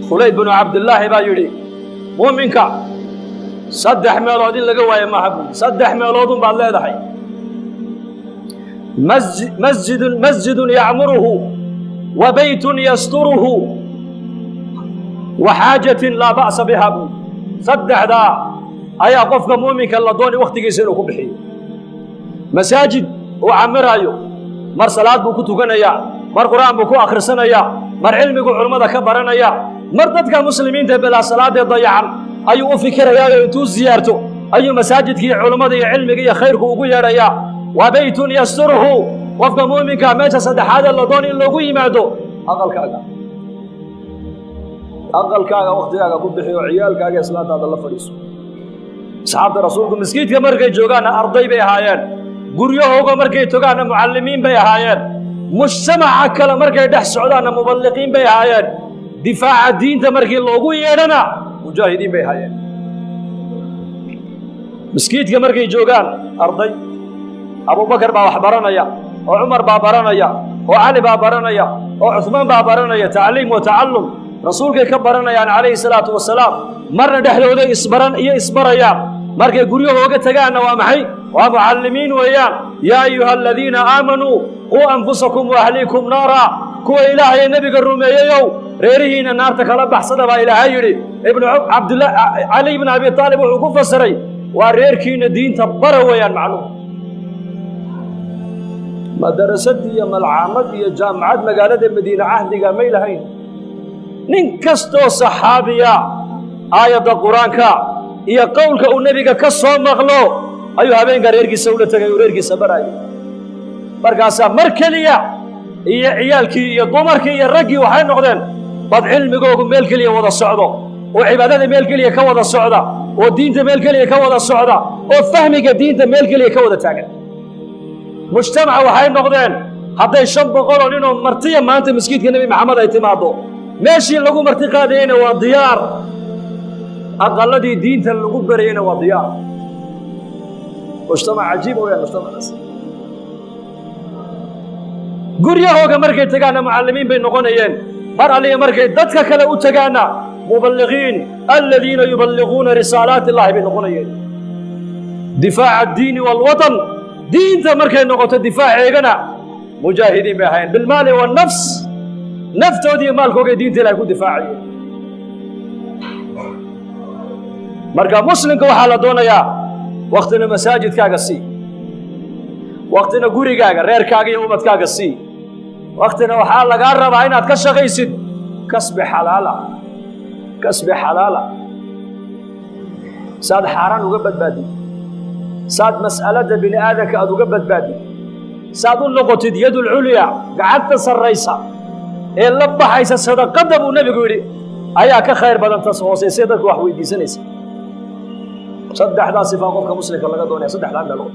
Khulayb binu Cabdillaahi baa yidhi, muuminka saddex meelood in laga waayo maaha buuri. Saddex meeloodun baad leedahay: masjidun yacmuruhu, wa beytun yasturuhu, wa xaajatin laa ba'sa biha, buuri. Saddexdaa ayaa qofka muuminka la doonay wakhtigiisa inuu ku bixiyo. Masaajid uu camiraayo, mar salaad buu ku tukanayaa, mar qur'aan buu ku akhrisanayaa, mar cilmigu culummada ka baranaya, mar dadka muslimiinta bilaa salaadee dayacan ayuu u fikirayaayo intuu siyaarto ayuu masaajidkii culummada iyo cilmiga iyo khayrku ugu yeedhayaa. Wa beytun yasturuhu. Qofka muuminka meesha saddexaadee la doon in loogu yimaado, aqalkaaga. Aqalkaaga wakhtigaaga ku bixiyo, ciyaalkaaga, islaantaada la fadhiiso. Asxaabta rasuulku maskiidka markay joogaanna arday bay ahaayeen, guryahooga markay togaanna mucallimiin bay ahaayeen, mujtamaca kale markay dhex socdaanna muballiqiin bay ahaayeen, difaaca diinta markii loogu yeedhana mujaahidiin bay ahaayeen. Maskiidka markay joogaan arday, Abubakar baa wax baranaya, oo Cumar baa baranaya, oo Cali baa baranaya, oo Cuhmaan baa baranaya. Tacliim wa tacallum rasuulkay ka baranayaan calayhi salaatu wasalaam. Marna dhexdooday isbaran iyo isbarayaan. Markay guryahooga tagaanna waa maxay? Waa mucallimiin weeyaan. Yaa ayuha aladiina aamanuu quu anfusakum wa ahliikum naara. Kuwa Ilaahay nebiga rumeeyeyow, reerihiina naarta kala baxsada, baa Ilaahay yidhi. Ibnu Cabdilla, Cali ibn Abi Aalib wuxuu ku fasiray, waa reerkiina diinta bara weeyaan macnuhu. Madarasad iyo malcaamad iyo jaamacad magaalada Madiine cahdiga may lahayn. Nin kastoo saxaabiya aayadda qur-aanka iyo qowlka uu nebiga ka soo maqlo ayuu habeenka reerkiisa ula tegay uu reerkiisa baraayo. Markaasaa mar keliya iyo ciyaalkii iyo dumarkii iyo raggii waxay noqdeen bad cilmigoogu meel keliya wada socdo, oo cibaadada meel keliya ka wada socda, oo diinta meel keliya ka wada socda, oo fahmiga diinta meel keliya ka wada taagan. Mujtamaca waxay noqdeen hadday 500 oo ninoo martiya maanta maskiidka Nebi Maxamed ay timaaddo, meeshii lagu marti qaadayeyna waa diyaar, aqalladii diinta lagu barayeyna waa diyaar. Mujtamac cajiiba weyaan mujtamacaas. Guryahooga markay tagaanna mucallimiin bay noqonayeen, mar alliya markay dadka kale u tagaanna muballiqiin, aladiina yuballiquuna risaalaati illahi bay noqonayeen. Difaaca addiini waalwatan, diinta markay noqoto difaaceegana mujaahidiin bay ahaayeen, bilmaali wannafs, naftoodiiyo maalkoogay diinta Ilahay ku difaacayeen. Marka muslimka waxaa la doonayaa waktina masaajidkaaga sii, waktina gurigaaga, reerkaaga iyo ubadkaaga sii, waktina waxaa lagaa rabaa inaad ka shaqaysid kasbi xalaala, kasbi xalaala, saad xaaraan uga badbaadid, saad mas'aladda bini aadanka aad uga badbaadid, saad u noqotid yadulculya, gacanta sarraysa ee la baxaysa sadaqadda buu nebigu yidhi ayaa ka khayr badan tas hoosaysay dadku wax weydiisanaysa. Saddexdaa sifaa qofka muslimka laga doonaya, saddexdaa meelood.